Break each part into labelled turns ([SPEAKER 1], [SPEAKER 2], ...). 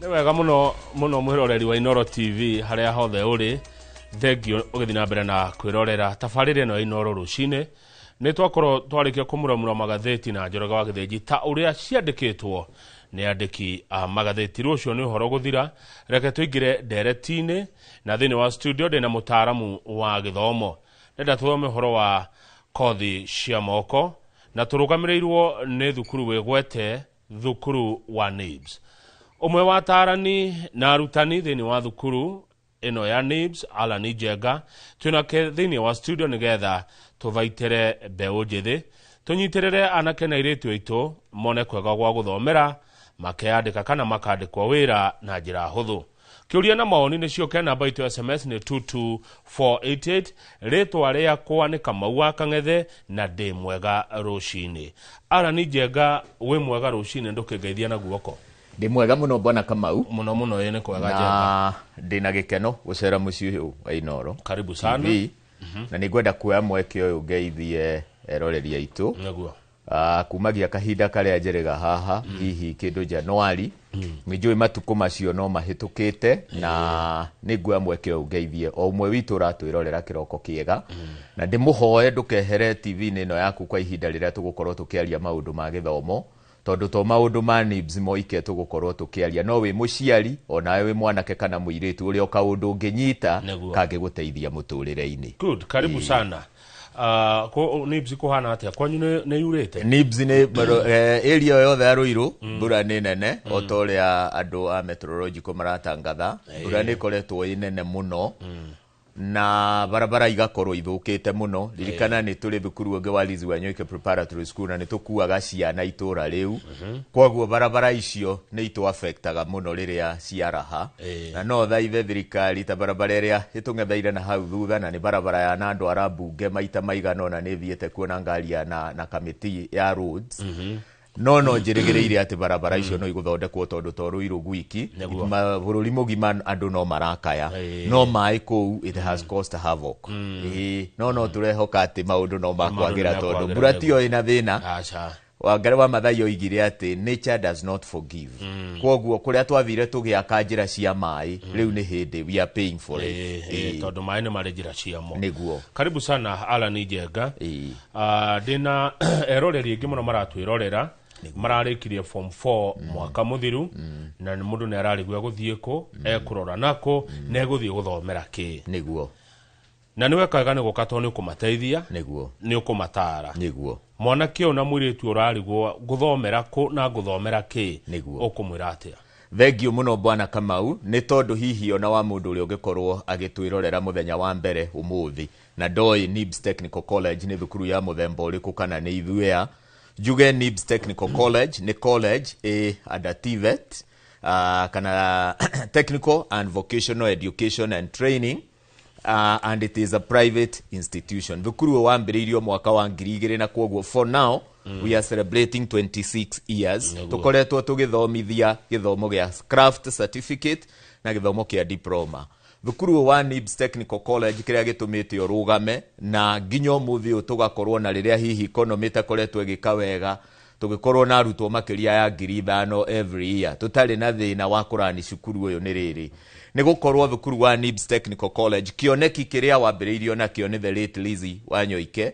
[SPEAKER 1] Nĩ wega mũno mũno, mwĩroreri wa Inoro TV harĩa hothe ũrĩ, thengio ũgĩthiĩ na mbere na kwĩrorera tabarĩra ĩno ya Inoro rũcinĩ. Nĩ twakorwo twarĩkia kũmuramura magathĩti na Njoroge wa Gĩthĩnji ta ũrĩa ciandĩkĩtwo nĩ andĩki a magathĩti. Rũcio nĩ ũhoro gũthira, reke tũingĩre ndereti-inĩ, na thĩinĩ wa studio ndĩna mũtaaramu wa gĩthomo. Ndenda tũthome ũhoro wa kothi cia moko na tũrũgamĩrĩirwo nĩ thukuru wĩgwete, thukuru wa NIBS. Ũmwe wa atarani na arutani thĩinĩ wa thukuru ĩno ya NIBS, Alan Njenga, twĩnake thĩinĩ wa studio nĩgetha tũbaitĩre mbeũ njĩthĩ, tũnyitĩrĩre anake na airĩtu aitũ mone kwega gwa gũthomera, makeyandĩka kana makandĩkwo wĩra na njĩra hũthũ. Kĩũria na mawoni nĩ ciũke, namba itũ ya SMS nĩ 22488. Rĩtwa rĩakwa nĩ Kamau wa Kang'ethe na ndĩ mwega rũcinĩ. Alan Njenga, wĩ mwega rũcinĩ? Ndũkĩngeithia na guoko.
[SPEAKER 2] Ndĩ mwega mũno, bwana Kamau.
[SPEAKER 1] Mũno mũno, ĩ nĩ kwega, Njenga.
[SPEAKER 2] Na ndĩna gĩkeno gũcera mũciĩ ũyũ wa Inoro
[SPEAKER 1] Karibu sana.
[SPEAKER 2] TV. Na nĩ ngwenda kuoya mweke ũyũ ngeithie eroreri aitũ. Kumagia kahinda karĩa njĩrĩga haha, hihi kĩndũ Januari, nĩ njũĩ matukũ macio no mahĩtũkĩte, na nĩ nguoya mweke ũyũ ngeithie o ũmwe witũ ũratwĩrorera kĩroko kĩega, na ndĩmũhoe ndũkehere TV-inĩ ĩno yaku kwa ihinda rĩrĩa tũgũkorwo tũkĩaria maũndũ ma gĩthomo, tondũ to maũndũ ma NIBS moike tũgũkorwo tũkĩaria. No wĩ mũciari, onawe wĩ mwanake kana mũirĩtu, ũrĩa o kaũndũ ũngĩnyita kangĩgũteithia mũtũrĩre-inĩ.
[SPEAKER 1] Good, karibu sana. NIBS kũhana atĩa kwanyu? Nĩ yurĩte?
[SPEAKER 2] NIBS nĩ area yothe ya Ruiru, mbura nĩ nene o ta ũrĩa andũ a meteorological maratangatha. Mbura nĩ ĩkoretwo ĩ nene mũno na barabara igakorwo ithũkĩte mũno. Ririkana nĩ tũrĩ thukuru ũngĩ wa Lizzie Wanyoike Preparatory School na nĩ tũkuaga ciana itũra rĩu, koguo barabara icio nĩ itũ affectaga mũno rĩrĩa ciaraha. Na no thaithe thirikari ta barabara ĩrĩa ĩtũng'etheire na hau thutha, na nĩ barabara ya na ndwara mbunge maita maigana ũna, nĩ thiĩte kuo na ngari ya na kamĩtĩ ya roads, no njĩrĩgĩrĩire atĩ barabara icio no igũthondekwo, tondũ to Ruiru gwiki, bũrũri mũgima andũ no marakaya. No maĩ kũu, it has caused havoc. No tũrehoka atĩ maũndũ no makwagĩra,
[SPEAKER 1] nĩ
[SPEAKER 2] tondũ
[SPEAKER 1] makwagĩra,
[SPEAKER 2] mbura tiyo ĩna thĩna.
[SPEAKER 1] Aca.
[SPEAKER 2] Wangari wa Mathai oigire atĩ nature does not forgive. Koguo kũrĩa twathire tũgĩaka njĩra cia maĩ, rĩu nĩ hĩndĩ we are paying for it.
[SPEAKER 1] Tondũ maĩ nĩ marĩ njĩra ciamo. Karibu sana, Alan Njenga. Ndĩna eroreri aingĩ mũno maratwĩrorera mararĩkirie form 4 mwaka mũthiru, na nĩ mũndũ nĩ ararigwo egũthiĩ kũ, ekũrora nakũ, na egũthiĩ gũthomera kĩ. Na nĩ wekaga nĩ gũka, tondũ nĩ ũkũmateithia, nĩ ũkũmatara. Mwanake ũyũ na mũirĩtu ũrarigwo ngũthomera kũ na ngũthomera kĩ, ũkũmwĩra atĩa?
[SPEAKER 2] Thengio mũno, bwana Kamau. Nĩ tondũ hihi ona wa mũndũ ũrĩa ũngĩkorwo agĩtwĩrorera mũthenya wa mbere ũmũthĩ na ndoĩ NIBS Technical College nĩ thukuru ya mũthemba ũrĩkũ kana nĩ ithuĩ a njuge, NIBS Technical College nĩ college ĩ under TVET, kana Technical and Vocational Education and Training, and it is a private institution. Thukuru ũyũ wambĩrĩirio mwaka wa 2000, na kwoguo for now we are celebrating 26 years. Tũkoretwo tũgĩthomithia gĩthomo gĩa craft certificate na gĩthomo kĩa diploma. Thukuru ũyũ wa NIBS Technical College, kĩrĩa gĩtũmĩte ũrũgame na nginya ũmũthĩ ũyũ tũgakorwo na rĩrĩa hihi economy ĩtakoretwo ĩgĩka wega, tũgĩkorwo na arutwo makĩria ya 5,000 every year tũtarĩ na thĩna wa kũrani cukuru ũyũ, nĩ rĩrĩ nĩ gũkorwo thukuru wa NIBS Technical College, kĩoneki kĩrĩa wambĩrĩirio nakĩo nĩ the late Lizzie Wanyoike,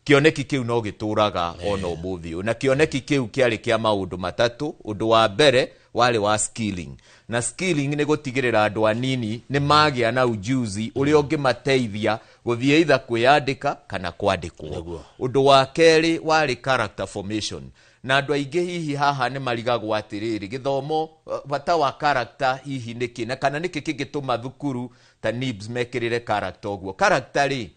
[SPEAKER 2] kĩoneki kĩu no gĩtũraga ona ũmũthĩ ũyũ. Na kĩoneki kĩu kĩarĩ kĩa maũndũ matatũ. Ũndũ wa mbere warĩ wa skilling, na skilling nĩ gũtigĩrĩra andũ anini nĩ magĩa na ujuzi ũrĩa ũngĩmateithia gũthiĩ either kwĩyandĩka kana kwandĩkwo. Ũndũ wa kerĩ warĩ character formation, na andũ aingĩ hihi haha nĩ marigagwo atĩrĩrĩ, gĩthomo, bata wa character hihi nĩkĩ, na kana nĩkĩ kĩngĩtũma thukuru ta NIBS mekĩrĩre character ũguo. Character rĩ,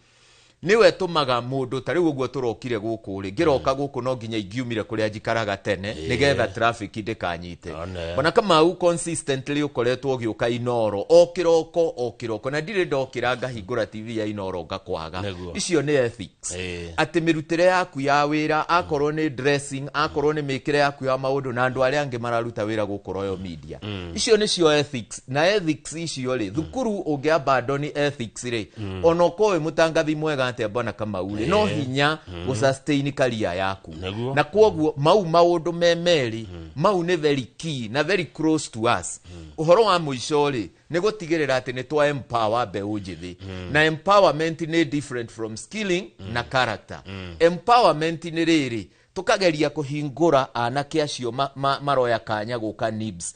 [SPEAKER 2] nĩwe ĩtũmaga mũndũ ta rĩu ũguo tũrokire gũkũ rĩ, ngĩroka gũkũ no nginya ingiumire kũrĩa njikaraga tene nĩgetha traffic ndĩkanyite.
[SPEAKER 1] One.
[SPEAKER 2] Bwana Kamau, consistently ũkoretwo ũgĩũka Inoro o kĩroko o kĩroko, na ndirĩ ndokĩra ngahingũra TV ya Inoro ngakwaga. Icio nĩ ethics, atĩ mĩrutĩre yaku ya wĩra, akorwo nĩ dressing, akorwo nĩ mĩkĩre yaku ya maũndũ na andũ arĩa angĩ mararuta wĩra gũkũ Royal Media, icio nĩcio ethics. Na ethics icio rĩ, thukuru ũngĩ abandon ethics rĩ, ona ũkorwo wĩ mũtangathi mwega atĩa bwana Kamau rĩ, no hinya gũ sustain career yaku.
[SPEAKER 1] Nĩguo.
[SPEAKER 2] Na kwoguo mau maũndũ me merĩ mau nĩ very key na very close to us. Ũhoro wa mũico rĩ, nĩ gũtigĩrĩra atĩ nĩ twa empower mbeũ njĩthĩ, na empowerment nĩ different from skilling na character. Empowerment nĩ rĩrĩ, tũkageria kũhingũra anake acio maroya kanya gũka NIBS,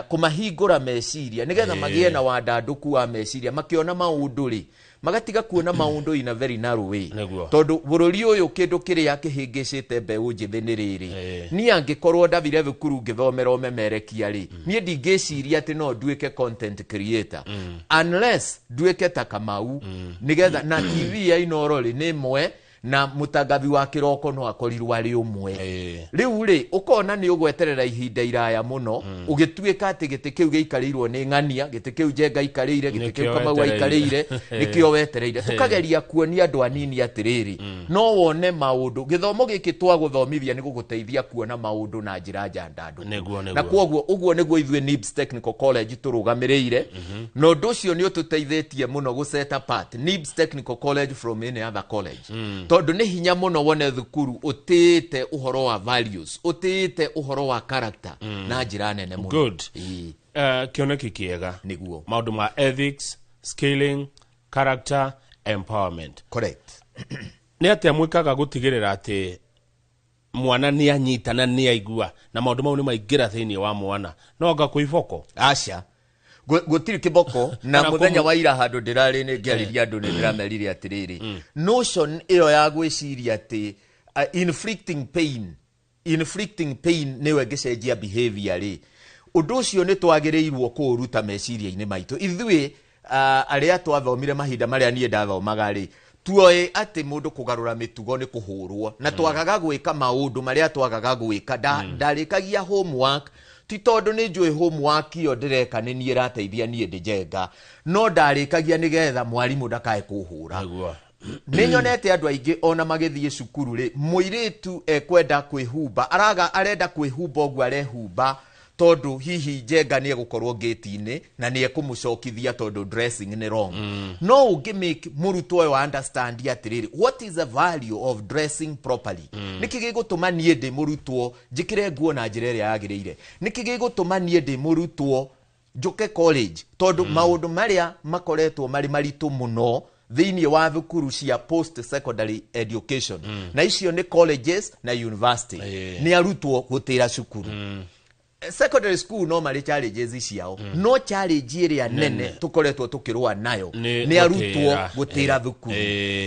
[SPEAKER 2] kũmahingũra meciria nĩgetha magĩe na wandandũku wa meciria, makĩona maũndũ rĩ, magatiga kuona maũndũ in a very narrow way. Tondũ bũrũri ũyũ, kĩndũ kĩrĩa kĩhĩngĩcĩte mbeũ njĩthĩ nĩ rĩrĩ, niĩ angĩkorwo ndathire thukuru ngĩthomera ũmemerekia rĩ, niĩ ndingĩciria atĩ no nduĩke content creator unless nduĩke ta Kamau, nĩgetha na TV ya Inoro rĩ nĩ ĩmwe na mũtangathi wa kĩroko no akorirwo arĩ ũmwe. Rĩu rĩ, ũkona nĩ ũgweterera ihinda iraya mũno ũgĩtuĩka atĩ gĩtĩ kĩu gĩikarĩirwo nĩ ng'ania, gĩtĩ kĩu Njenga aikarĩire, gĩtĩ kĩu
[SPEAKER 1] Nĩkĩo
[SPEAKER 2] Kamau
[SPEAKER 1] wetereire.
[SPEAKER 2] aikarĩire, nĩkĩo wetereire. Tũkageria kuonia andũ anini atĩrĩrĩ, no wone maũndũ, gĩthomo gĩkĩ twagũthomithia nĩ gũgũteithia kuona maũndũ na njĩra njandandũku. Na kwoguo ũguo nĩguo ithuĩ NIBS Technical College tũrũgamĩrĩire, na ũndũ ũcio nĩ ũtũteithĩtie mũno gũ set apart NIBS Technical College from any other college, tondũ nĩ hinya mũno wone thukuru ũtĩĩte ũhoro wa values, ũtĩĩte ũhoro wa character na njĩra nene mũno.
[SPEAKER 1] Good.
[SPEAKER 2] Ĩĩ.
[SPEAKER 1] Kĩoneki kĩega.
[SPEAKER 2] Nĩguo.
[SPEAKER 1] Maũndũ ma ethics, skilling, character, empowerment.
[SPEAKER 2] Correct.
[SPEAKER 1] Nĩ atĩa mwĩkaga gũtigĩrĩra atĩ mwana nĩ anyita na nĩ aigua na maũndũ mau nĩ maingĩra thĩinĩ wa mwana, no anga kwĩ iboko?
[SPEAKER 2] Aca, gũtirĩ kĩboko na
[SPEAKER 1] Kana
[SPEAKER 2] mũthenya wa ira handũ ndĩrarĩ nĩ ngĩarĩria andũ, nĩ ndĩramerire atĩrĩrĩ, notion ĩyo ya gwĩciria atĩ inflicting pain nĩyo ĩngĩcenjia behavior rĩ, ũndũ ũcio nĩ twagĩrĩirwo kũũruta meciria-inĩ maitũ. Ithuĩ arĩa twathomire mahinda marĩa niĩ ndathomaga rĩ, tuoĩ atĩ mũndũ kũgarũra mĩtugo nĩ kũhũrwo, na twagaga gwĩka maũndũ marĩa twagaga gwĩka. Ndarĩkagia homework ti tondũ nĩ njũĩ homework ĩyo ndĩreka nĩ niĩ ĩrateithia niĩ ndĩnjenga, no ndarĩkagia nĩgetha mwarimũ ndakae kũhũra. Nĩ nyonete andũ aingĩ ona magĩthiĩ cukuru rĩ, mũirĩtu ekwenda kwĩhumba, araga arenda kwĩhumba ũguo arehumba tondũ hihi Njenga nĩ egũkorwo ngĩti-inĩ na nĩ ekũmũcokithia tondũ dressing nĩ wrong. No ũngĩ make mũrutwo ũyũ understand atĩrĩrĩ, what is the value of dressing properly? Nĩkĩ gĩgũtũma niĩ ndĩ mũrutwo njĩkĩre nguo na njĩra ĩrĩa yagĩrĩire? Nĩkĩ gĩgũtũma niĩ ndĩ mũrutwo njoke college? Tondũ maũndũ marĩa makoretwo marĩ maritũ mũno thĩinĩ wa thukuru cia post secondary education, na icio nĩ colleges na university, nĩ arutwo gũtĩra cukuru. Secondary school no marĩ challenges ciao, no challenge ĩrĩa nene tũkoretwo tũkĩrũa nayo
[SPEAKER 1] nĩ
[SPEAKER 2] nĩ arutwo
[SPEAKER 1] gũtĩra.
[SPEAKER 2] Gũtĩra thukuru.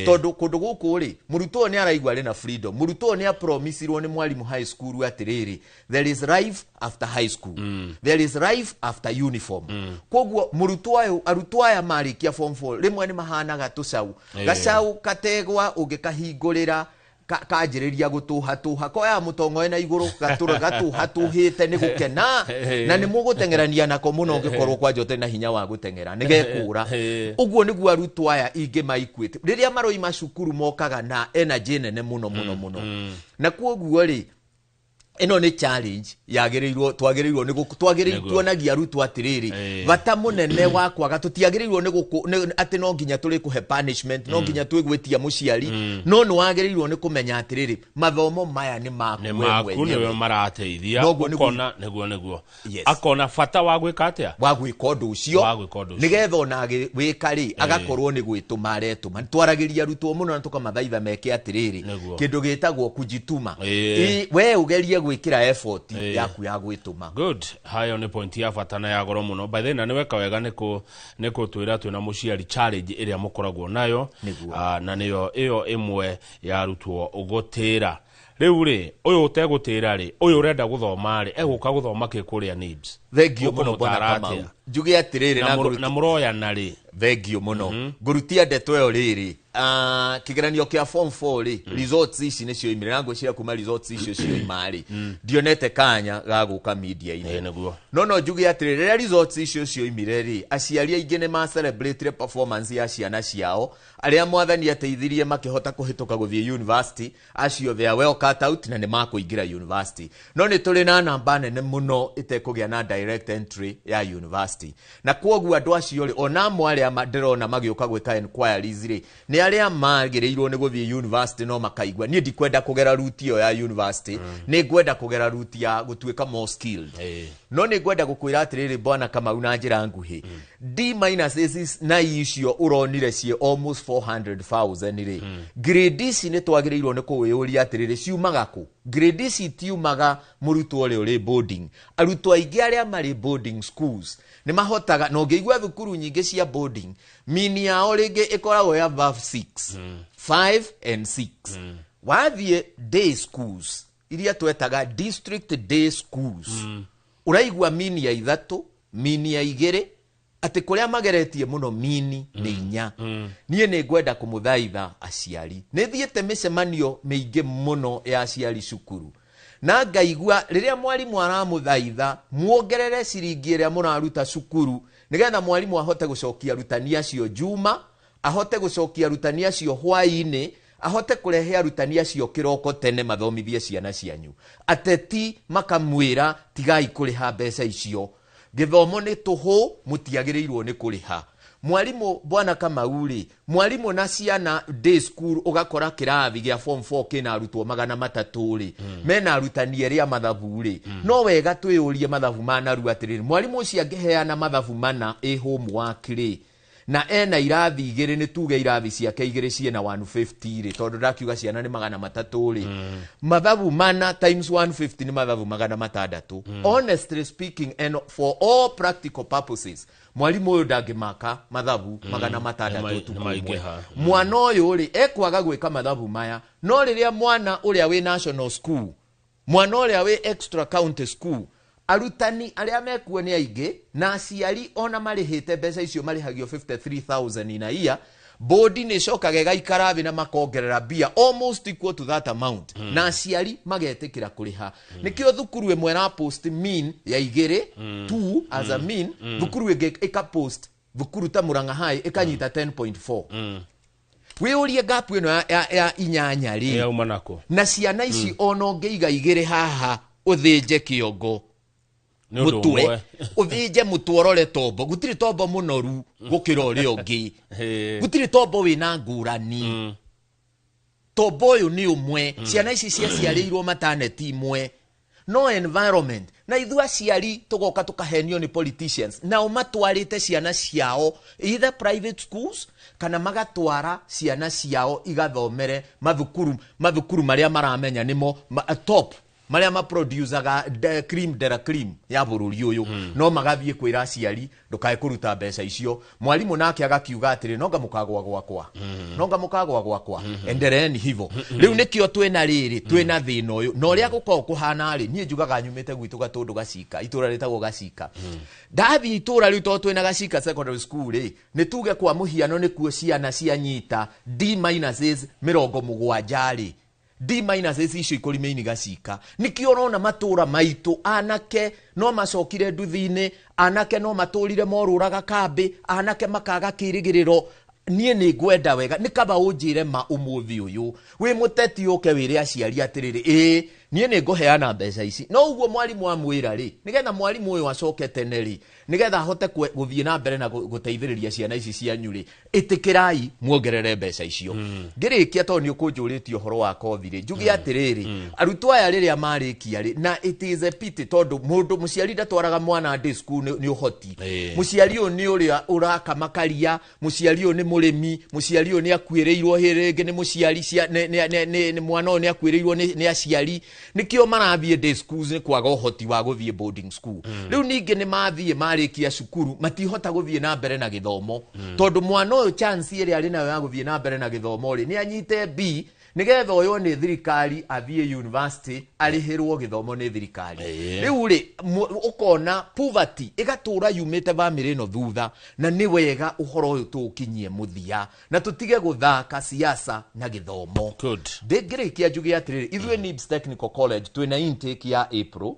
[SPEAKER 2] Tondũ kũndũ gũkũ rĩ, mũrutwo nĩ araigua arĩ na freedom. Mũrutwo nĩ apromisirwo nĩ mwarimũ high school atĩrĩrĩ, there is life after high school, there is life after uniform. Koguo mũrutwo ũyũ, arutwo aya marĩkia form 4 rĩmwe nĩ mahanaga tũcau, gacau kategwa ũngĩkahingũrĩra kanjĩrĩria gũtũhatũha, koya mũtongoe na igũrũ, gatũra gatũhatũhĩte nĩ gũkena, na nĩ mũgũteng'erania nako mũno ũngĩkorwo kwanja ũtarĩ na hinya wa gũteng'era nĩ gekũra. Ũguo nĩguo arutwo aya ingĩ maikwĩte rĩrĩa maroima cukuru mokaga na energy nene mũno mũno mũno, na kuoguo rĩ, ĩno nĩ challenge yagĩrĩirwo, twagĩrĩirwo nĩ twagĩrĩirwo tuonagia arutwo atĩrĩrĩ, bata mũnene wa kwaga tũtiagĩrĩirwo nĩ atĩ no nginya tũrĩ kũhe punishment, no nginya twĩgwĩtia mũciari, no nĩ wagĩrĩirwo nĩ kũmenya atĩrĩrĩ, mathomo maya nĩ maku
[SPEAKER 1] nĩ
[SPEAKER 2] we
[SPEAKER 1] maku
[SPEAKER 2] mwenyewe.
[SPEAKER 1] Nĩwe marateithia.
[SPEAKER 2] Noguo nĩguo.
[SPEAKER 1] Ũkona nĩguo.
[SPEAKER 2] Yes.
[SPEAKER 1] Akona bata wa gwĩka atĩa?
[SPEAKER 2] Wa gwĩka ũndũ ũcio.
[SPEAKER 1] Wa gwĩka ũndũ ũcio.
[SPEAKER 2] Nĩgetha ona agĩwĩka rĩ, agakorwo nĩ gwĩtũma aretũma. Twaragĩria arutwo mũno na tũkamathaitha meke atĩrĩrĩ, kĩndũ gĩtagwo kujituma. We ũgerie gwĩkĩra effort yaku ya gwĩtũma.
[SPEAKER 1] Good, hayo nĩ point ya bata na ya goro mũno by the way, na nĩ weka wega nĩ kũtwĩra twĩna mũciari challenge ĩrĩa mũkoragwo nayo.
[SPEAKER 2] Nĩguo.
[SPEAKER 1] Ah, na nĩyo ĩyo ĩmwe ya arutwo gũtĩra. Rĩu rĩ, ũyũ ũtegũtĩra rĩ, ũyũ ũrenda gũthoma rĩ, egũka gũthoma kĩ kũrĩa NIBS?
[SPEAKER 2] Thengio mũno bwana
[SPEAKER 1] Ũkũmũtara
[SPEAKER 2] Kamau.
[SPEAKER 1] atĩa?
[SPEAKER 2] Njuge atĩrĩrĩ,
[SPEAKER 1] na
[SPEAKER 2] na
[SPEAKER 1] na mũroyana rĩ?
[SPEAKER 2] Thengio mũno, ngũrutia ndeto ĩyo rĩrĩ, kĩgeranio kĩa form 4 rĩ, results ici nĩcio imire, na ngwĩciria kuma results icio cioima rĩ, ndionete kanya ga gũka media-inĩ.
[SPEAKER 1] Nĩguo.
[SPEAKER 2] No njuge atĩrĩrĩ, rĩrĩa results icio cioimire rĩ, aciari aingĩ nĩ ma celebrate performance ya ciana ciao, arĩa mwathani ateithirie makĩhota kũhĩtũka gũthiĩ university, acio they are well cut out na nĩ makũingĩra university. No nĩ tũrĩ na namba nene mũno ĩtekũgĩa na direct entry ya university, na kwoguo andũ acio rĩ, ona amwe arĩa ndĩrona magĩũka gwĩka enquiries rĩ, nĩ Nĩ arĩa magĩrĩirwo nĩ gũthiĩ university no makaigua niĩ ndikwenda kũgera route ĩyo ya university, nĩ ngwenda kũgera route ya gũtuĩka more skilled. No nĩ ngwenda gũkwĩra atĩrĩrĩ, bwana Kamau, na njĩra nguhĩ, D minuses na icio ũronire ciĩ almost 400,000 rĩ, grade ici nĩ twagĩrĩirwo nĩ kũwĩyũria atĩrĩrĩ, ciumaga kũ? Grade ici itiumaga mũrutwo ũrĩa ũrĩ boarding. Arutwo aingĩ arĩa marĩ boarding schools nĩ mahotaga, na ũngĩigua thukuru nyingĩ cia boarding, mean yao rĩngĩ ĩkoragwo ya above 6, 5 and 6. Wathiĩ day schools iria twetaga district day schools, ũraigua mean ya 3, mean ya 2, atĩ kũrĩa mageretie mũno mean nĩ 4. Niĩ nĩ ngwenda kũmũthaitha aciari. Nĩ thiĩte mĩcemanio mĩingĩ mũno ya aciari cukuru na ngaigua rĩrĩa mwarimũ aramũthaitha muongerere ciringi ĩrĩa mũraruta cukuru, nĩgetha mwarimũ ahote gũcokia arutani acio Juma, ahote gũcokia arutani acio hwaĩ-inĩ, ahote kũrehe arutani acio kĩroko tene mathomithie ciana cianyu. Ateti makamwĩra, tigai kũrĩha mbeca icio, gĩthomo nĩ tũhũ, mũtiagĩrĩirwo nĩ kũrĩha. Mwarimũ, bwana Kamau rĩ, mwarimũ na ciana day school, ũgakora kĩrathi gĩa form 4 kĩna arutwo 300 rĩ, mena arutani erĩ a mathabu rĩ, no wega twĩyũrie mathabu ma narua atĩrĩrĩ, mwarimũ ũcio angĩheana mathabu 4 ĩ homework rĩ, na ena irathi 2, nĩ tuge irathi ciake 2 ciĩna 150 rĩ, tondũ ndakiuga ciana nĩ 300 rĩ, mathabu 4 times 150 nĩ mathabu 600. Honestly speaking and for all practical purposes, mwarimũ ũyũ ndangĩmaka mathabu 600 ũtukũ ũmwe.
[SPEAKER 1] Nĩmaingĩha.
[SPEAKER 2] Mwana ũyũ rĩ, ekwaga gwĩka mathabu maya. No rĩrĩa mwana ũrĩa wĩ national school, mwana ũrĩa wĩ extra county school, arutani arĩa mekuo nĩ aingĩ, na aciari ona marĩhĩte mbeca icio marĩhagio 53,000 in a year, bodi nĩ ĩcokaga ĩgaikara thĩ na makongerera mbia almost equal to that amount, na aciari magetĩkĩra kũrĩha. Nĩkĩo thukuru ĩmwe ĩra post mean ya 2, 2 as a mean, thukuru ĩngĩ ĩka post, thukuru ta Murang'a High ĩkanyita 10.4. Wĩyũrie gap ĩno ya 8 rĩ,
[SPEAKER 1] yauma nako?
[SPEAKER 2] Na ciana ici ona ũngĩiga 2 haha, ũthĩnje kĩongo,
[SPEAKER 1] nĩ ũndũ
[SPEAKER 2] mũtwe,
[SPEAKER 1] ũmwe.
[SPEAKER 2] Ũthĩnje mũtwe, ũrore tombo, gũtirĩ tombo mũnoru gũkĩra ũrĩa ũngĩ. Gũtirĩ tombo wĩna ngũrani, tombo ũyũ nĩ ũmwe. Ciana ici ciaciarĩirwo maternity imwe, no environment, na ithuĩ aciari tũgoka tũkahenio nĩ politicians, nao matwarĩte ciana ciao either private schools kana magatwara ciana ciao igathomere mathukuru marĩa maramenya nĩmo top, marĩa maproducaga cream de la cream ya bũrũri ũyũ. No magathiĩ kwĩra aciari, ndũkae kũruta mbeca icio. Mwarimũ nake agakiuga atĩrĩ, nonga mũkagwa gwakwa, nonga mũkagwa gwakwa, endereeni hivo. Rĩu nĩkĩo twĩna rĩrĩ, twĩna thĩna ũyũ. Na ũrĩa gũkoragwo kũhana rĩ, niĩ njugaga nyumĩte gwitũ Gatũndũ Gacika, itũra rĩtagwo Gacika. Ndathiĩ itũra rĩu, tondũ twĩna Gacika Secondary School rĩ, nĩ tuge kwa mũhiano nĩkuo ciana cianyita D minuses 70 rĩ, D minuses icio ikũrime-inĩ Gacika. Nĩkĩo ũrona matũra maitũ anake no macokire nduthi-inĩ, anake no matũrire morũraga kambĩ, anake makaga kĩrĩgĩrĩro. Niĩ nĩ ngwenda wega nĩ kaba ũnjĩre ma ũmũthĩ ũyũ wĩ mũteti, ũke wĩre aciari atĩrĩrĩ, ĩĩ niĩ nĩ ngũheana mbeca ici. No ũguo mwarimũ amwĩra rĩ, nĩgetha mwarimũ ũyũ acoke tene rĩ, nĩgetha ahote gũthiĩ na mbere na gũteithĩrĩria ciana ici cianyu rĩ, ĩtĩkĩrai muongerere mbeca icio. Ngĩrĩkia, tondũ nĩ ũkũnjũrĩtie ũhoro wa kothi rĩ, njuge atĩrĩrĩ, arutwo aya rĩrĩa marĩkia rĩ, na it is a pity, tondũ mũndũ mũciari ndatwaraga mwana day school nĩ ũhoti. Mũciari ũyũ nĩ ũrĩa ũrakamakaria, mũciari ũyũ nĩ mũrĩmi, mũciari ũyũ nĩ akuĩrĩirwo rĩngĩ, nĩ mũciari nĩ mwana ũyũ nĩ akuĩrĩirwo nĩ aciari, nĩkĩo marathiĩ day schools, nĩ kwaga ũhoti wa gũthiĩ boarding school. Rĩu ningĩ nĩ mathiĩ marĩkia cukuru, matihota gũthiĩ na mbere na gĩthomo, tondũ mwana ũyũ chance ĩrĩa arĩ nayo ya gũthiĩ na mbere na gĩthomo rĩ, nĩ anyite B, nĩgetha oywo nĩ thirikari athiĩ university, arĩhĩrwo gĩthomo nĩ thirikari. Rĩu rĩ, ũkona poverty ĩgatũra yumĩte bamĩrĩ ĩno thutha. Na nĩ wega ũhoro ũyũ tũũkinyie mũthia na tũtige gũthaka siasa na gĩthomo.
[SPEAKER 1] Good.
[SPEAKER 2] Ndĩngĩrĩkia njuge atĩrĩrĩ, ithuĩ NIBS Technical College twĩna intake ya April,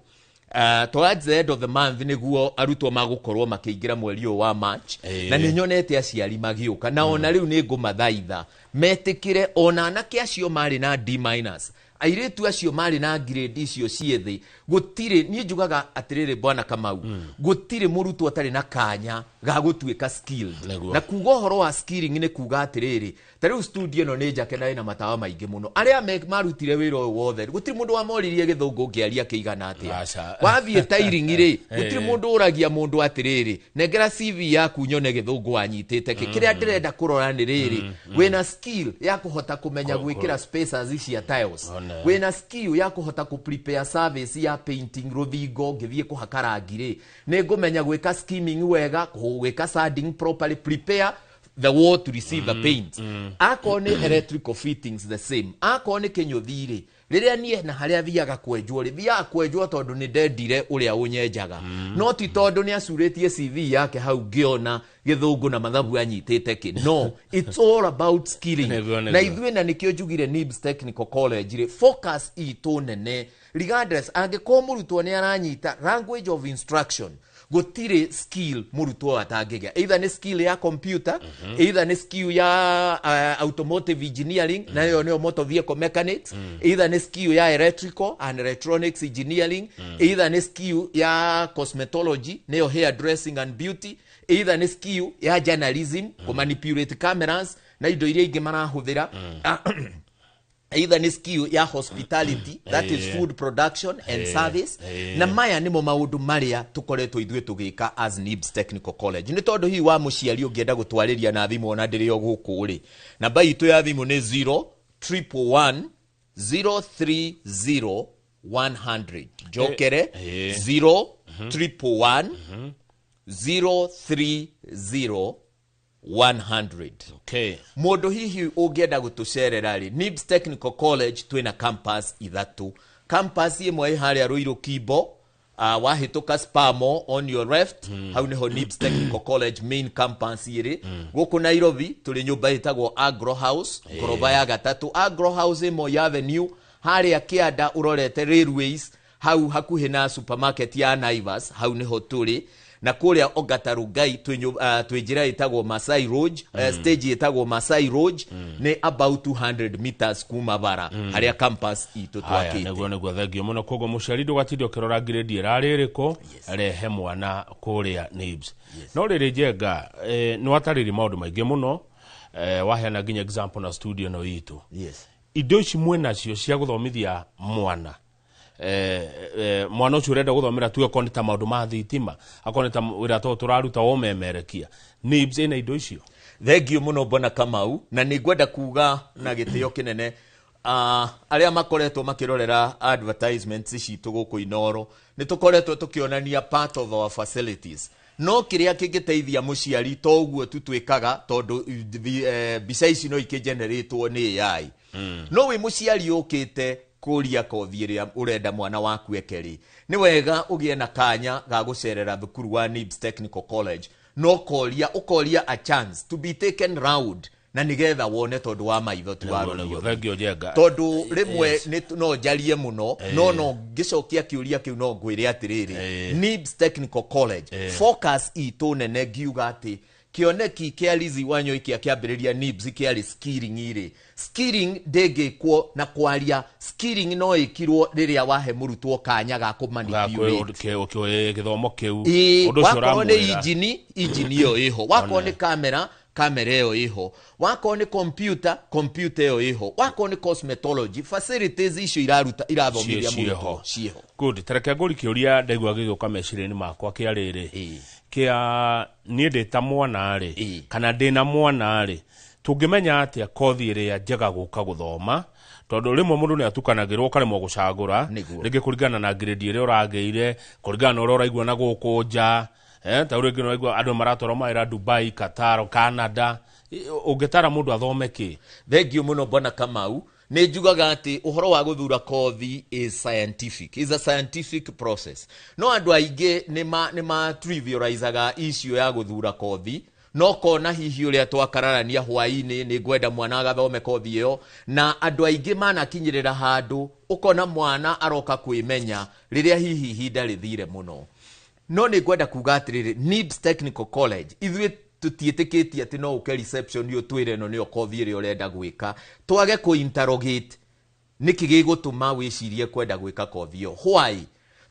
[SPEAKER 2] towards the end of the month nĩguo arutwo magũkorwo makĩingĩra mweri ũyũ wa March. Na nĩ nyonete aciari magĩũka, na ona rĩu nĩ ngũmathaitha metĩkĩre ona anake acio marĩ na D minus. Airĩtu acio marĩ na grade icio ciĩ thĩ, gũtirĩ, niĩ njugaga atĩrĩrĩ, Bwana Kamau, gũtirĩ mũrutwo atarĩ na kanya ga gũtuĩka skilled. Na kuga ũhoro wa skilling nĩ kuga atĩrĩrĩ, ta rĩu studio ĩno nĩ njake na ĩna matawa maingĩ mũno. Arĩa marutire wĩra ũyũ wothe, gũtirĩ mũndũ wamoririe gĩthũngũ ngĩaria kĩigana atĩa.
[SPEAKER 1] Aca.
[SPEAKER 2] Wathiĩ tiling rĩ, gũtirĩ mũndũ ũragia mũndũ atĩrĩrĩ, nengera CV yaku nyone gĩthũngũ wanyitĩte kĩ. Kĩrĩa ndĩrenda kũrora nĩ rĩrĩ, wĩna skill ya kũhota kũmenya gwĩkĩra spacers cia tiles, wĩna skill ya kũhota kũ prepare service ya painting rũthingo, ngĩthiĩ kũhaka rangi rĩ, nĩ ngũmenya gwĩka skimming wega, gwĩka sanding properly, prepare the wall to receive the paint. Akorwo nĩ electrical fittings, the same. Akorwo nĩ kĩnyũthi rĩ, rĩrĩa niĩ na harĩa thiaga kwenjwo rĩ, thiaga kwenjwo tondũ nĩ ndendire ũrĩa ũnyenjaga, no ti tondũ nĩ acurĩtie CV yake hau ngĩona gĩthũngũ na mathabu anyitĩte kĩ. No it's all about skilling. Na ithuĩ, na nĩkĩo njugire NIBS Technical College rĩ, focus itũ nene, regardless angĩkorwo mũrutwo nĩ aranyita language of instruction, gũtirĩ skill mũrutwo atangĩgĩa, either nĩ skill ya computer, either nĩ skill ya automotive engineering, na ĩyo nĩyo motor vehicle mechanics, either nĩ skill ya electrical and electronics engineering, either nĩ skill ya cosmetology, nĩyo hair dressing and beauty, either nĩ skill ya journalism, kũmanipulate cameras na indo iria ingĩ marahũthĩra, either nĩ skill ya hospitality, that is food production and service. Na maya nĩmo maũndũ marĩa tũkoretwo ithuĩ tũgĩka as NIBS Technical College. Nĩ tondũ hihi wa mũciari ũngĩenda gũtwarĩria na thimũ, ona ndĩrĩ o gũkũ rĩ, namba itũ ya thimũ nĩ 0 111 030 100. Njokere, 0 111 030 100. Mũndũ hihi ũngĩenda gũtũcerera rĩ, NIBS Technical College twĩna campus ithatũ. Campus ĩmwe ĩ harĩa Ruiru Kimbo, wahĩtũka Spamo on your left, hau nĩho NIBS Technical College main campus ĩrĩ. Gũkũ Nairobi tũrĩ nyũmba ĩtagwo Agro House, ngoroba ya gatatũ, Agro House ĩmwe Avenue, harĩa kĩanda ũrorete Railways, hau hakuhĩ na supermarket ya Naivas, hau nĩho tũrĩ. Na kũrĩa Ongata Rongai twĩ njĩra ĩtagwo Masai Road, stage ĩtagwo Masai Road, nĩ about 200 meters kuma bara harĩa campus itũ
[SPEAKER 1] Haya,
[SPEAKER 2] twakĩte.
[SPEAKER 1] Nĩguo, thengio mũno. Koguo mũciari ndũgatinde ũkĩrora grade ĩrarĩ ĩrĩkũ, rehe mwana kũrĩa NIBS. No rĩrĩ, Njenga, nĩ watarĩria maũndũ maingĩ mũno, waheana nginya example na studio ĩno itũ. Indo ici mwĩnacio cia gũthomithia mwana, mwana ũcio ũrenda gũthomera tuge akorwo nĩ ta maũndũ ma thitima, akorwo nĩ ta wĩra to tũraruta wa ũmemerekia, NIBS ĩna indo icio?
[SPEAKER 2] Thengio mũno, Bwana Kamau, na nĩ ngwenda kuga na gĩtĩo kĩnene, arĩa makoretwo makĩrorera advertisements citũ gũkũ Inoro, nĩ tũkoretwo tũkĩonania part of our facilities. No kĩrĩa kĩngĩteithia mũciari, to ũguo tu twĩkaga, tondũ mbica ici no ikĩgeneratwo nĩ AI. No wĩ mũciari ũkĩte kũria kothi ĩrĩa ũrenda mwana waku eke rĩ, nĩ wega ũgĩe na kanya ga gũcerera thukuru wa NIBS Technical College, no koria ũkoria a chance to be taken round, na nĩgetha wone, tondũ wa maitho ti wa
[SPEAKER 1] Nĩguo,
[SPEAKER 2] rũthiomi.
[SPEAKER 1] Thengio, Njenga.
[SPEAKER 2] Tondũ rĩmwe nĩ no njarie mũno, no ngĩcokia kĩũria kĩu, no ngwĩre atĩrĩrĩ, NIBS Technical College focus itũ nene, ngiuga atĩ kĩoneki kĩa Lizzy Wanyoike kĩambĩrĩria NIBS kĩarĩ skilling rĩ, skilling ndĩngĩkwo na kwaria. Skilling no ĩkirwo rĩrĩa wahe mũrutwo kanya ga kũmanipulate
[SPEAKER 1] Gĩthomo kĩu, ũndũ ũcio
[SPEAKER 2] wakorwo nĩ
[SPEAKER 1] ũramwĩra.
[SPEAKER 2] Injini, injini ĩyo ĩho. Wakorwo nĩ kamera, kamera ĩyo ĩho. Wakorwo nĩ computer, computer ĩyo ĩho. Wakorwo nĩ cosmetology, facilities icio iraruta irathomithia
[SPEAKER 1] Ciĩho.
[SPEAKER 2] mũrutwo ciĩho.
[SPEAKER 1] Good. Tareke ngũri kĩũria ndaigua gĩgĩũka meciria-inĩ makwa kĩa rĩrĩ, kĩa niĩ ndĩ ta mwana rĩ, kana ndĩ na mwana rĩ, tũngĩmenya atĩa kothi ĩrĩa njega gũka gũthoma? Tondũ rĩmwe mũndũ nĩ atukanagĩrwo, ũkaremwo gũcagũra, rĩngĩ kũringana na grade ĩrĩa ũragĩire, kũringana na ũrĩa ũraigua na gũkũ nja, ta rĩu rĩngĩ nĩũraigua andũ maratwarwo mawĩra Dubai, Qatar, Canada. Ũngĩtara mũndũ athome kĩ?
[SPEAKER 2] Thengio mũno, Bwana Kamau. Nĩ njugaga atĩ ũhoro wa gũthura kothi is scientific, is a scientific process. No andũ aingĩ nĩ ma trivializaga issue ya gũthura kothi, no kona hihi ũrĩa twakararania hwaĩ-inĩ, nĩ ngwenda mwana agathome kothi ĩyo, na andũ aingĩ manakinyĩrĩra handũ ũkona mwana aroka kwĩmenya rĩrĩa hihi ihinda rĩthire mũno. No nĩ ngwenda kuga atĩrĩrĩ, NIBS Technical College ithuĩ tũtiĩtĩkĩtie atĩ no ũke reception ũtwĩre ĩno nĩyo kothi ĩrĩa ũrenda gwĩka, twage kũ interrogate. Nĩkĩ gĩgũtũma wĩcirie kwenda gwĩka kothi ĩyo? Why?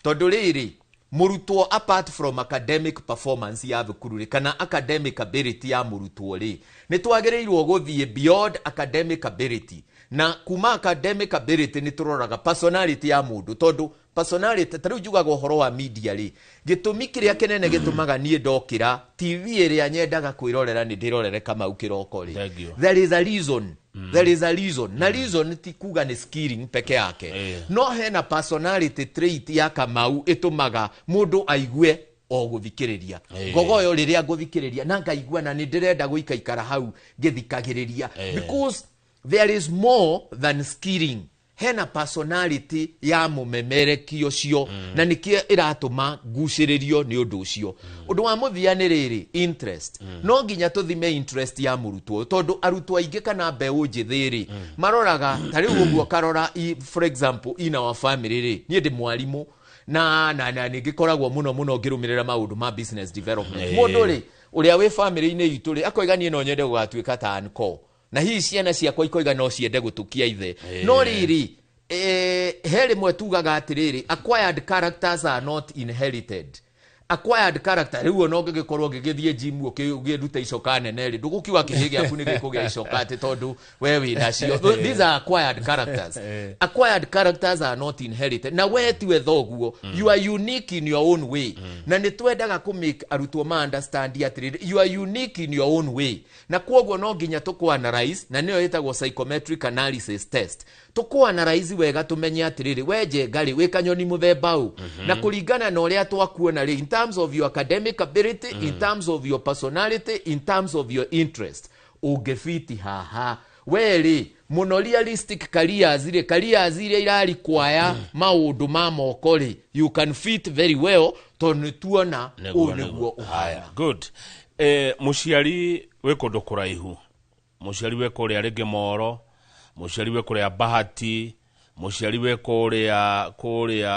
[SPEAKER 2] Tondũ rĩrĩ, mũrutwo apart from academic performance ya thukuru rĩ, kana academic ability ya mũrutwo rĩ, nĩ twagĩrĩirwo gũthiĩ beyond academic ability. Na kuma academic ability nĩ tũroraga personality ya mũndũ, tondũ personality, ta rĩu njugaga ũhoro wa media rĩ, gĩtũmi kĩrĩa kĩnene gĩtũmaga niĩ ndokĩra TV ĩrĩa nyendaga kwĩrorera nĩ ndĩrorere Kamau kĩroko rĩ,
[SPEAKER 1] Thank you.
[SPEAKER 2] there is a reason. There is a reason. Na reason ti kuga nĩ skilling peke yake. No hena personality trait ya Kamau ĩtũmaga mũndũ aigue o gũthikĩrĩria. Ngogoyo rĩrĩa ngũthikĩrĩria na ngaigua na nĩ ndĩrenda gũikaikara hau ngĩthikagĩrĩria. Because there is more than skilling. Hena personality ya mũmemereki ũcio, na nĩkĩo ĩratũma ngucĩrĩrio nĩ ũndũ ũcio. Ũndũ wa mũthia nĩ rĩrĩ, interest. No nginya tũthime interest ya mũrutwo, tondũ arutwo aingĩ kana mbeũ njĩthĩ rĩ, maroraga ta rĩu ũguo karora, for example, in our family rĩ, niĩ ndĩ mwarimũ na nĩngĩkoragwo mũno mũno ngĩrũmĩrĩra maũndũ ma business development. Mũndũ rĩ, ũrĩa wĩ family-inĩ itũ rĩ, akoiga niĩ no nyende gũgatuĩka ta uncle, na hihi ciana ciakwa ikoiga no ciende gũtũkia ithe. No rĩrĩ, he rĩmwe tugaga atĩrĩrĩ, acquired characters are not inherited. Acquired character, rĩu ona ũngĩgĩkorwo ũgĩgĩthiĩ gym ũkĩruta icoka nene rĩ, ndũgũkiuga kĩhĩ gĩaku nĩ gĩkũgĩa icoka atĩ tondũ we wĩ nacio. These are acquired characters. Acquired characters are not inherited. Na we tiwe thoguo, you are unique in your own way. Na nĩ twendaga kũ make arutwo ma understand atĩrĩrĩ, you are unique in your own way. Na kwoguo no nginya tũkũ analyze, na nĩyo ĩtagwo psychometric analysis test. Tũkũ analyze wega tũmenye atĩrĩrĩ, we Njenga rĩ, wĩ kanyoni mũthemba ũ. Na kũringana na ũrĩa twakuona rĩ, in terms of your academic ability, in terms of your personality, in terms of your interest, ũngĩbiti haha. We rĩ, mũno realistic careers rĩ, careers iria irarikwaya maũndũ ma moko rĩ, you can fit very well, tondũ nĩ tuona ũũ nĩguo ũhana.
[SPEAKER 1] Good. Mũciari wĩ kũndũ kũraihu, mũciari wĩ kũrĩa rĩngĩ Moro, mũciari wĩ kũrĩa Bahati, mũciari wĩ kũrĩa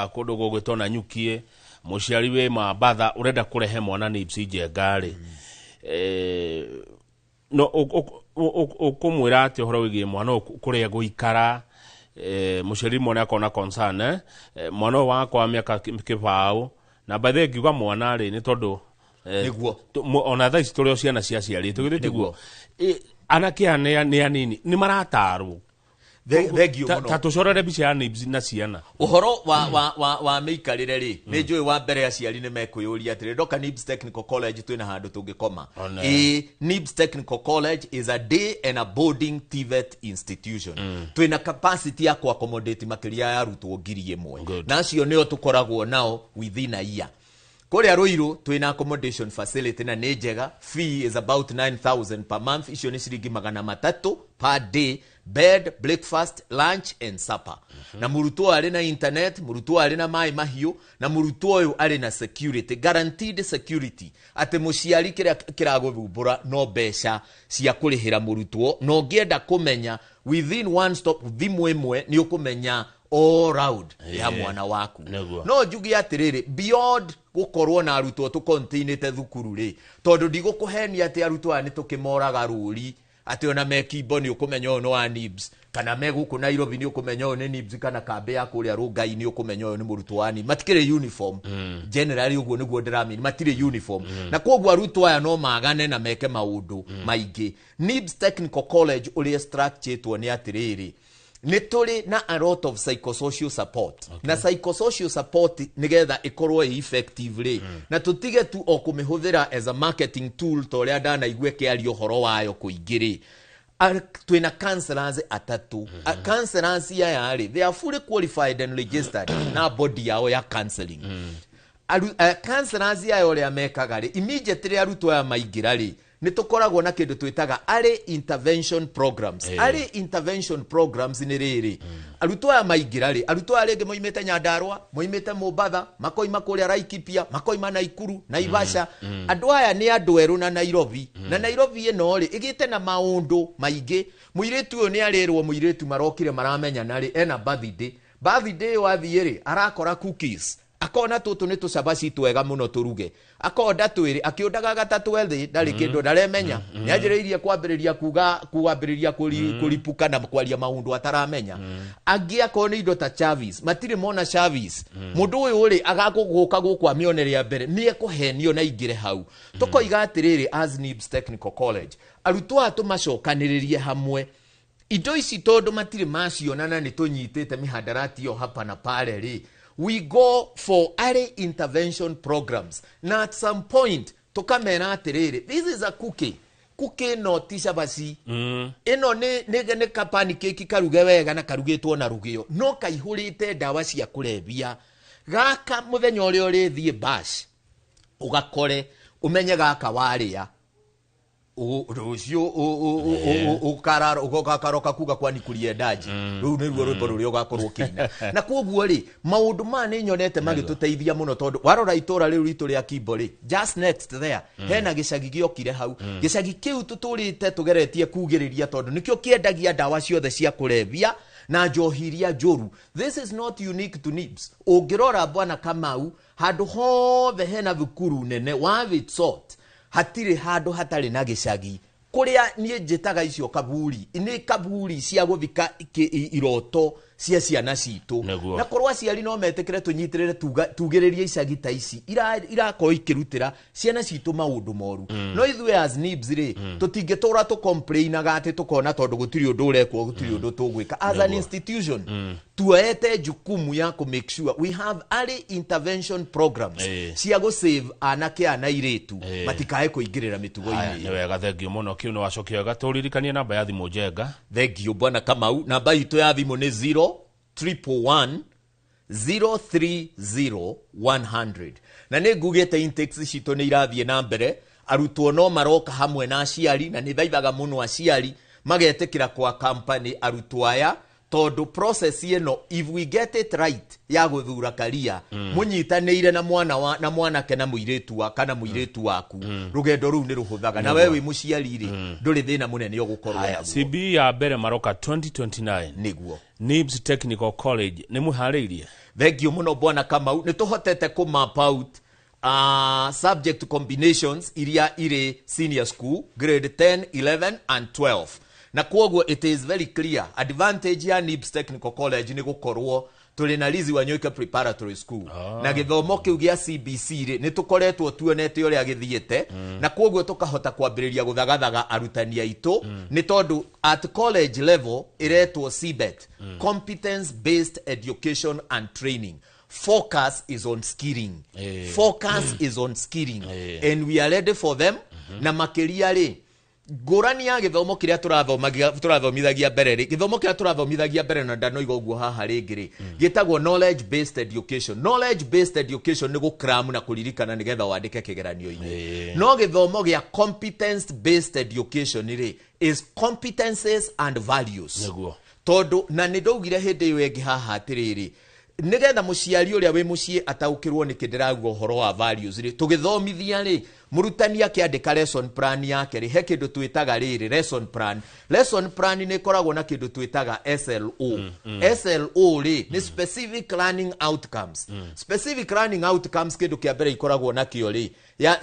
[SPEAKER 1] kũndũ gũgwĩtwo Nanyukie, mũciari wĩ Mambatha, ũrenda kũrehe mwana NIBS Njenga rĩ, no ũkũmwĩra atĩ ũhoro wĩgiĩ mwana ũyũ kũrĩa gũikara? Mũciari mwana akona concern, mwana ũyũ wakwa wa mĩaka kĩbaũ, na by the way ngiuga mwana rĩ, nĩ tondũ
[SPEAKER 2] Nĩguo.
[SPEAKER 1] Ona thaa ici tũrĩ o ciana cia ciarĩtwo, githĩ tiguo? Anake aya nĩ anini, nĩ maratarwo.
[SPEAKER 2] Thank you mũno.
[SPEAKER 1] Ta tũcorere mbica ya NIBS na ciana.
[SPEAKER 2] Ũhoro wa mĩikarĩre rĩ, nĩ njũĩ wa mbere aciari nĩ mekwĩyũria atĩrĩ, ndoka NIBS Technical College twĩna handũ tũngĩkoma?
[SPEAKER 1] One.
[SPEAKER 2] Ĩĩ, NIBS Technical College is a day and a boarding TVET institution. Twĩna capacity ya kũ accommodate makĩria ya arutwo 1,000.
[SPEAKER 1] Good.
[SPEAKER 2] Na acio nĩo tũkoragwo nao within a year. Kũrĩa Ruiru twĩna accommodation facility na nĩ njega. Fee is about 9,000 per month, icio nĩ ciringi magana matatũ per day, bed, breakfast, lunch and supper. Na mũrutwo arĩ na internet, mũrutwo arĩ na maĩ mahiũ, na mũrutwo ũyũ arĩ na security, guaranteed security, atĩ mũciari kĩrĩa kĩragũthumbũra no mbeca cia kũrĩhĩra mũrutwo. Na ũngĩenda kũmenya within one stop, thimũ ĩmwe nĩ ũkũmenya all round ya mwana waku.
[SPEAKER 1] Nĩguo.
[SPEAKER 2] No njuge atĩrĩrĩ, beyond gũkorwo na arutwo tũkontainĩte thukuru rĩ, tondũ ndigũkũhenia atĩ arutwo aya nĩ tũkĩmoraga rũri atĩ ona me Kimbo nĩ ũkũmenya ũyũ nĩ wa NIBS, kana me gũkũ Nairobi nĩ ũkũmenya ũyũ nĩ NIBS, kana kambĩ ya kũrĩa Rongai nĩ ũkũmenya ũyũ nĩ mũrutwo wa NIBS. Matikĩrĩ uniform. Generally ũguo nĩguo ndĩramini, matirĩ uniform. Na koguo arutwo aya no magane na meke maũndũ maingĩ. NIBS Technical College ũrĩa structuretwo nĩ atĩrĩrĩ, nĩ tũrĩ na a lot of psychosocial support. Na psychosocial support nĩgetha ĩkorwo ĩ effective rĩ, na tũtige tu o kũmĩhũthĩra as a marketing tool ta ũrĩa ndanaigua ĩkĩaria ũhoro wayo kũingĩ rĩ, twĩna counselors atatũ. Counselors aya rĩ, they are fully qualified and registered na body yao ya counseling. Counselors aya ũrĩa mekaga rĩ, immediately arutwo aya maingĩra rĩ, nĩ tũkoragwo na kĩndũ twĩtaga early intervention programs. Early intervention programs nĩ rĩrĩ, arutwo aya maingĩra rĩ, arutwo aya rĩngĩ moimĩte Nyandarua, moimĩte Mombatha, makoima kũrĩa Laikipia, makoima Naikuru, Naivasha. Andũ aya nĩ andũ erũ na Nairobi. Na Nairobi ĩno rĩ, ĩgĩte na maũndũ maingĩ. Mũirĩtu ũyũ nĩ arĩrwo, mũirĩtu marokire maramenyana rĩ, ena birthday. Birthday ĩyo athiĩ rĩ, arakora cookies. Akona tũtũ nĩ tũcabaci twega mũno tũruge, akonda twĩrĩ akĩũndaga gatatũ ethĩ, ndarĩ kĩndũ ndaremenya, nĩ anjĩrĩirie kwambĩrĩria kuga, kwambĩrĩria kũripuka na kwaria maũndũ ataramenya. Angĩ akorwo nĩ indo ta Chavis, matirĩ mona Chavis. Mũndũ ũyũ rĩ, agagũka gũkũ amĩone rĩa mbere, nĩ ekũhenio na ingĩre hau. Tũkoiga atĩrĩrĩ, as NIBS Technical College, arutwo aya tũmacokanĩrĩrie hamwe, indo ici tondũ matirĩ maciona na nĩ tũnyitĩte mihandarati ĩyo hapa na pale rĩ, we go for early intervention programs, na at some point tũkamera atĩrĩrĩ, this is a cookie, cookie no ti cabaci. Ĩno nĩ kapani keki karuge wega na karugĩtwo na rũgĩo, no kaihũrĩte ndawa cia kũrebia. Gaka mũthenya ũrĩa ũrĩthiĩ bash ũgakore, ũmenye gaka warĩa rũciũ ũkaroka kuga kwani kuliendaji. Rũu nĩruo rwĩmbo rũrĩa ũgakorwo ũkĩina. Na koguo rĩ, maũndũ maya nĩ nyonete magĩtũteithia mũno, tondũ warora itũra rĩu ritũ rĩa Kimbo rĩ, just next there hena gĩcagi gĩokire hau. Gĩcagi kĩu tũtũrĩte tũgeretie kugĩrĩria, tondũ nĩkĩo kĩendagia ndawa ciothe cia kũrebia na njohi iria njũru. This is not unique to NIBS. Ũngĩrora, bwana Kamau, handũ hothe hena thukuru nene wa sort, hatirĩ handũ hatarĩ na gĩcagi kũrĩa niĩ njĩtaga icio kaburi. Nĩ kaburi cia gũthika iroto cia ciana citũ. Na korwo aciari no metĩkĩre tũnyitĩrĩre, tugĩrĩrie icagi ta ici irakorwo ikĩrutĩra ciana citũ maũndũ moru. No ithuĩ as NIBS rĩ, tũtingĩtũra tũcomplainaga atĩ tũkona tondũ gũtirĩ ũndũ ũrekwo, gũtirĩ ũndũ tũgwĩka. As an institution, tuoete jukumu ya kũ make sure we have early intervention programs cia gũ save anake aya na airĩtu matikae kũingĩrĩra
[SPEAKER 1] Haya,
[SPEAKER 2] mĩtugo-inĩ.
[SPEAKER 1] Nĩ wega, thengio mũno. Kĩu nĩ wacokia wega. Tũririkanie namba ya thimũ, Njenga.
[SPEAKER 2] Thengio, bwana Kamau. Namba itũ ya thimũ nĩ 0 111 030 100. Na nĩ ngugĩte intakes citũ nĩ irathiĩ na mbere, arutwo no maroka hamwe na aciari, na nĩ thaithaga mũno aciari magetĩkĩra kwa company arutwo aya, tondũ process ĩno, if we get it right, ya gũthura karia mũnyitanĩire na mwana wa, na mwanake na mũirĩtu wa kana mũirĩtu waku, rũgendo rũu nĩ rũhũthaga, na we wĩ mũciari rĩ, ndũrĩ thĩna mũnene ũgũkorwo
[SPEAKER 1] Haya,
[SPEAKER 2] naguo.
[SPEAKER 1] CBE ya mbere maroka 2029.
[SPEAKER 2] Nĩguo.
[SPEAKER 1] NIBS Technical College nĩ mwĩharĩirie?
[SPEAKER 2] Thengio mũno, bwana Kamau. Nĩ tũhotete kũ map out subject combinations iria irĩ senior school grade 10, 11 and 12, na kwoguo it is very clear advantage ya NIBS Technical College nĩ gũkorwo tũrĩ na Lizzy Wanyoike Preparatory School. Na gĩthomo kĩu gĩa CBC rĩ, nĩ tũkoretwo tuonete ũrĩa gĩthiĩte, na kwoguo tũkahota kwambĩrĩria gũthagathaga arutani aitũ, nĩ tondũ at college level ĩretwo CBET, competence based education and training. Focus is on skilling. Focus is on skilling, and we are ready for them. Na makĩria rĩ, ngũrani ya gĩthomo kĩrĩa tũrathomithagia mbere rĩ, gĩthomo kĩrĩa tũrathomithagia mbere, na ndanoiga ũguo haha rĩngĩ rĩ, gĩtagwo knowledge based education. Knowledge based education nĩ gũcram na kũririkana nĩgetha wandĩke kĩgeranio-inĩ. No gĩthomo gĩa competence based education rĩ, is competences and values. Tondũ na nĩ ndaugire hĩndĩ ĩyo ĩngĩ haha atĩrĩrĩ, nĩgetha mũciari ũrĩa wĩ mũciĩ ataũkĩrwo nĩkĩ ndĩrauga ũhoro wa values rĩ, tũgĩthomithia rĩ, mũrutani akĩandĩka lesson plan yake rĩ, he kĩndũ twĩtaga rĩrĩ lesson plan. Lesson plan nĩ ĩkoragwo na kĩndũ twĩtaga SLO. SLO rĩ, nĩ specific learning outcomes. Specific learning outcomes, kĩndũ kĩa mbere ikoragwo nakĩo rĩ, ya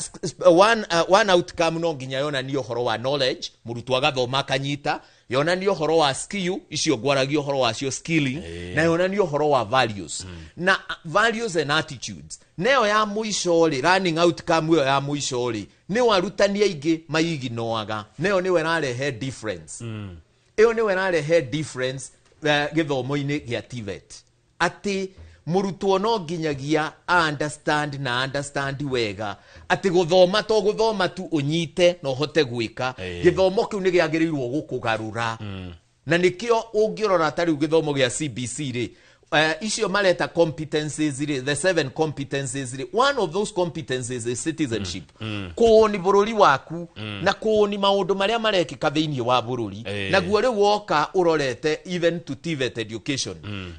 [SPEAKER 2] one outcome no nginya yonanie ũhoro wa knowledge, mũrutwo agathoma akanyita, yonanie ũhoro wa skill icio ngwaragia ũhoro wacio, skilling, na yonanie ũhoro wa values, na values and attitudes. Neyo ya mũico rĩ, learning outcome ĩyo ya mũico rĩ, nĩ arutani aingĩ maiginoaga, neyo nĩyo ĩrarehe difference. Ĩyo nĩyo ĩrarehe difference gĩthomo-inĩ gĩa TVET, atĩ mũrutwo no nginyagia understand na understand wega atĩ gũthoma to gũthoma tu ũnyite na ũhote gwĩka. Gĩthomo kĩu nĩ gĩagĩrĩirwo gũkũgarũra, na nĩkĩo ũngĩrora ta rĩu gĩthomo gĩa CBC rĩ, icio mareta competencies rĩ, the seven competencies rĩ, one of those competencies is citizenship, kũũni bũrũri waku na kũũni maũndũ marĩa marekĩka thĩinĩ wa bũrũri. Naguo rĩu woka ũrorete even to TVET education.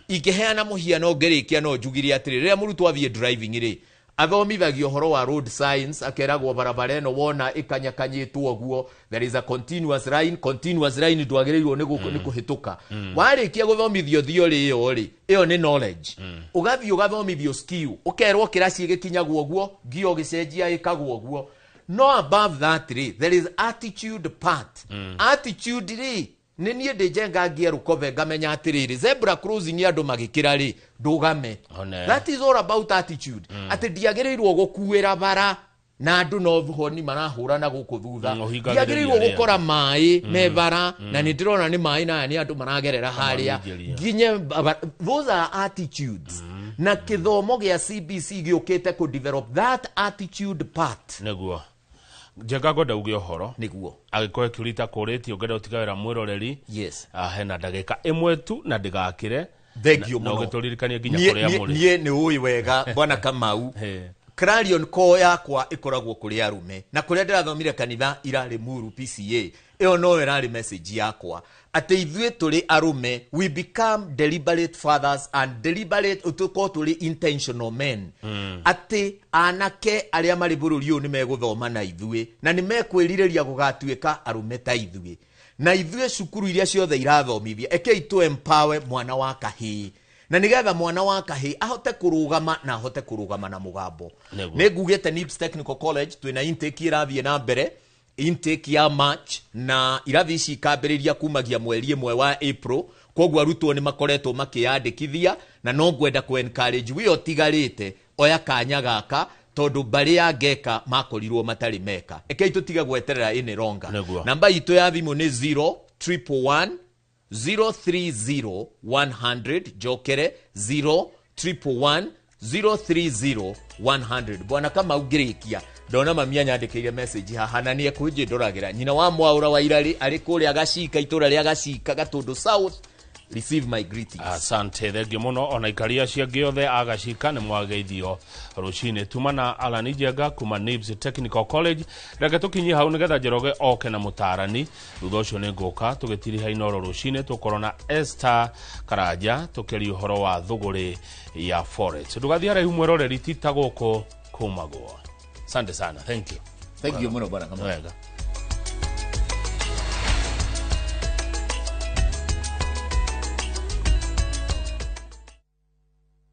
[SPEAKER 2] Ingĩheana mũhiano ngĩrĩkia, no njugire atĩrĩ, rĩrĩa mũrutwo athiĩ driving rĩ, Athomithagio ũhoro wa road signs, akeragwo barabara ĩno wona ĩkanyakanyĩtwo ũguo, there is a continuous line, continuous line ndwagĩrĩirwo nĩ kũhĩtũka. Warĩkia gũthomithio theory ĩyo rĩ, ĩyo nĩ knowledge. Ũgathiĩ ũgathomithio skill, ũkerwo kĩraci gĩkinyagwo ũguo, ngia ũgĩcenjia ĩkagwo ũguo. No above that rĩ, there is attitude part. Attitude rĩ, nĩ niĩ ndĩ Njenga ngie rũkobe ngamenya atĩrĩrĩ, zebra crossing andũ magĩkĩra rĩ, ndũgame.
[SPEAKER 1] One.
[SPEAKER 2] That is all about attitude, atĩ ndiagĩrĩirwo gũkuĩra bara na andũ no honi marahũrana gũkũ thutha.
[SPEAKER 1] Ũhingagĩrĩria
[SPEAKER 2] Ndiagĩrĩirwo
[SPEAKER 1] arĩa
[SPEAKER 2] gũkora maĩ me bara na nĩ ndĩrona nĩ maĩ na aya nĩ andũ maragerera harĩa.
[SPEAKER 1] Kamaminjĩria.
[SPEAKER 2] Nginye those are attitudes, na kĩthomo gĩa CBC gĩũkĩte kũ develop that attitude part.
[SPEAKER 1] Nĩguo Njenga ngwenda uge ũhoro.
[SPEAKER 2] Nĩguo.
[SPEAKER 1] Angĩkorwo kĩũria itakũrĩtie ũngĩenda gũtiga wĩra mwĩroreri.
[SPEAKER 2] Yes.
[SPEAKER 1] Ah, hena ndagĩka ĩmwe tu na ndĩgakĩre.
[SPEAKER 2] Thank you
[SPEAKER 1] Na
[SPEAKER 2] mũno.
[SPEAKER 1] ũgĩtũririkanie nginya kũrĩa mũrĩ.
[SPEAKER 2] Niĩ nĩ ũĩ wega, bwana Kamau.
[SPEAKER 1] He.
[SPEAKER 2] Clarion call yakwa ĩkoragwo kũrĩ arũme na kũrĩa ndĩrathomire kanitha irarĩ Muru PCA, ĩyo no ĩrarĩ message yakwa atĩ ithuĩ tũrĩ arũme, we become deliberate fathers and deliberate, tũkorwo tũrĩ intentional men, atĩ anake arĩa marĩ bũrũri ũyũ nĩ megũthoma na ithuĩ na nĩ mekwĩrirĩria gũgatuĩka arũme ta ithuĩ, na ithuĩ cukuru iria ciothe irathomithia, ekei tũ empower mwana wa kahĩĩ, na nigetha mwana wa kahĩĩ ahote kũrũgama na ahote kũrũgama na mũgambo.
[SPEAKER 1] Nĩguo.
[SPEAKER 2] Nĩ ngugĩte NIBS Technical College twĩna intake ĩrathiĩ na mbere, intake ya March, na irathi ici ikambĩrĩria kumagia mweri ĩmwe wa April. Koguo arutwo nĩ makoretwo makĩyandĩkithia, na no ngwenda kũ encourage wĩ ũtigarĩte, oya kanya gaka, tondũ mbarĩ ya ngeka makorirwo matarĩ meka. Ekei tũtige gweterera ĩnĩ ronga.
[SPEAKER 1] Nĩguo.
[SPEAKER 2] Namba itũ ya thimũ nĩ 0 111 030 100. Njokere, 0 111 030 100. Bwana Kamau, ngĩrĩkia ndona mami anyandĩkĩire message haha na nĩ ekũnjĩndoragĩra, nyina wa Mwaũra wa Irarĩ arĩ kũrĩa Gacika, itũra rĩa Gacika, Gatũndũ South. Receive my greetings.
[SPEAKER 1] Asante, thengio mũno. Ona ikaria acio angĩ othe agacika nĩ mwageithio rũcinĩ. Tuma na Alani Njenga kuma NIBS Technical College. Reke tũkinyie hau nĩgetha Njoroge oke na mũtarani. Thutha ũcio nĩ ngũka tũgĩtiriha Inoro rũcinĩ, tũkorwo na Esther Karanja tũkĩaria ũhoro wa thũgũrĩ ya forex. Ndũgathiĩ haraihu mwĩroreri, ti ta gũkũ kumagwo. Asante sana, thank you.
[SPEAKER 2] Thank you mũno, bwana Kamau.
[SPEAKER 1] Wega.